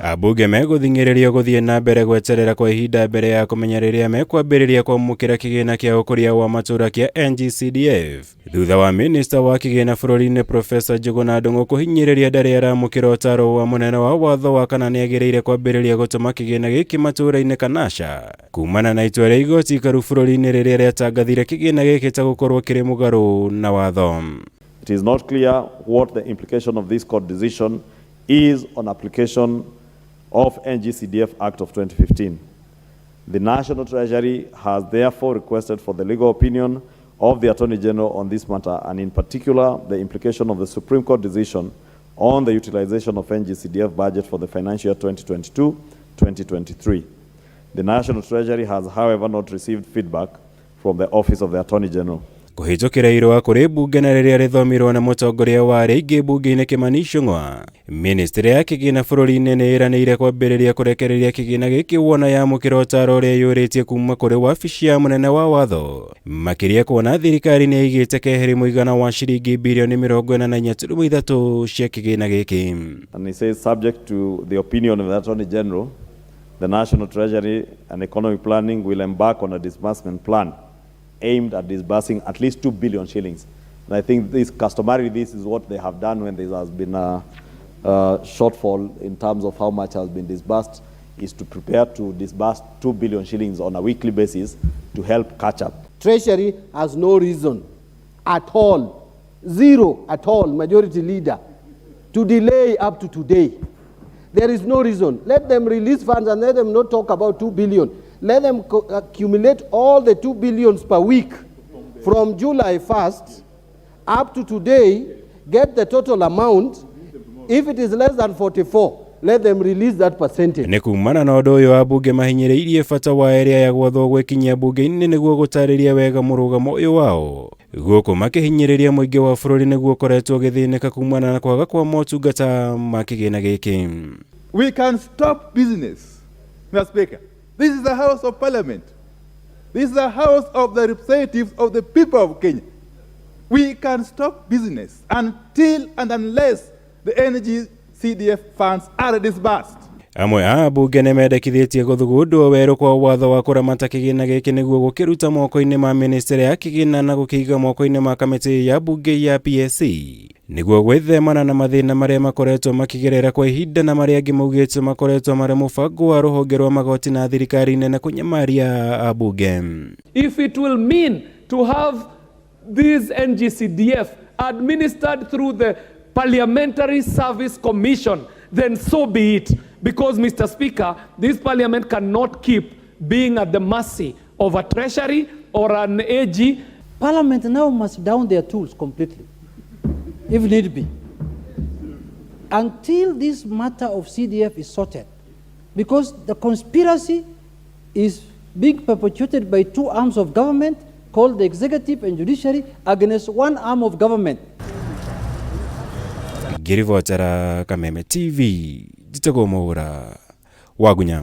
Ambunge megũthing'ĩrĩrio gũthiĩ na mbere gweterera kwa ihinda mbere ya kũmenya rĩrĩa mekwambĩrĩria kwamũkĩra kĩgĩna kĩa ũkũria wa matũũra kĩa NGCDF. Thutha wa minista wa kĩgĩna bũrũri-inĩ Profesa Njũgũna Ndung'u kũhinyĩrĩria ndarĩ aramũkĩra ũtaaro wa mũnene wa watho wa kana nĩagĩrĩire kwambĩrĩria gũtũma kĩgĩna gĩkĩ matũũra-inĩ kana aca. Kumana na itua rĩa igoti ikaru bũrũri-inĩ rĩrĩa rĩatangathire kĩgĩna gĩkĩ ta gũkorwo kĩrĩ mũgarũ na watho. It is not clear what the implication of this court decision is on application of NGCDF Act of 2015. The National Treasury has therefore requested for the legal opinion of the Attorney General on this matter, and in particular the implication of the Supreme Court decision on the utilization of NGCDF budget for the financial year 2022-2023. The National Treasury has, however, not received feedback from the Office of the Attorney General. Kũhĩtũkĩra irũa kũrĩ mbunge na rĩrĩa rĩthomirwo nĩ mũtongoria wa arĩa aingĩ mbunge-inĩ Kimani Ichung'wa, ministry ya kĩgĩna bũrũri-inĩ nĩ ĩranĩire kwambĩrĩria kũrekereria kĩgĩna gĩkĩ wona yamũkĩra ũtaaro ũrĩa yũrĩtie kuma kũrĩ wabici ya mũnene wa watho, makĩria kuona thirikari nĩ ĩigĩte keheri mũigana wa ciringi birioni 44.3 cia kĩgĩna gĩkĩ. And he says, subject to the opinion of the Attorney General, the National Treasury and Economic Planning will embark on a disbursement plan aimed at disbursing at least 2 billion shillings. And I think this customarily, this is what they have done when there has been a shortfall in terms of how much has been disbursed, is to prepare to disburse 2 billion shillings on a weekly basis to help catch up. Treasury has no reason at all, zero at all, Majority Leader, to delay up to today. There is no reason. Let them release funds and let them not talk about 2 billion. Let them accumulate all the 2 billions per week from July 1st up to today, get the total amount. If it is less than 44, let them release that percentage. Nĩ kumana na ũndũ ũyũ ambunge mahinyĩrĩirie bata wa ĩrĩa ya gwathwo gwĩkinyia mbunge-inĩ nĩguo gũtarĩria wega mũrũgamo ũyũ wao, gũkũ makĩhinyĩrĩria mũingĩ wa bũrũri nĩguo ũkoretwo ũgĩthĩnĩka kumana na kwaga kwa motungata ma kĩgĩna gĩkĩ. We can stop business, Mr. Speaker. This is the House of Parliament. This is the house of the representatives of the people of Kenya. We can stop business until and unless the NGCDF funds are disbursed. Amwe a ambunge nĩ mendekithĩtie gũthugundwo werũ kwa watho wa kũramata kĩgĩna gĩkĩ nĩguo gũkĩruta moko-inĩ ma ministry ya kĩgĩna na gũkĩiga moko-inĩ ma kamĩtĩ ya mbunge ya PSC nĩguo gwĩthemana na mathĩna marĩa makoretwo makĩgerera kwa ihinda na marĩa angĩ maugĩte makoretwo marĩ mũbango wa rũhonge rwa magoti na thirikari nene kũnyamaria ambunge. If it will mean to have this NGCDF administered through the Parliamentary Service Commission, then so be it. Because, Mr. Speaker, this parliament cannot keep being at the mercy of a treasury or an AG. Parliament now must down their tools completely, if need be, until this matter of CDF is sorted. Because the conspiracy is being perpetuated by two arms of government called the executive and judiciary against one arm of government. Ngĩribotera Kameme TV, njĩtagwo Mũhũra wa Gunya.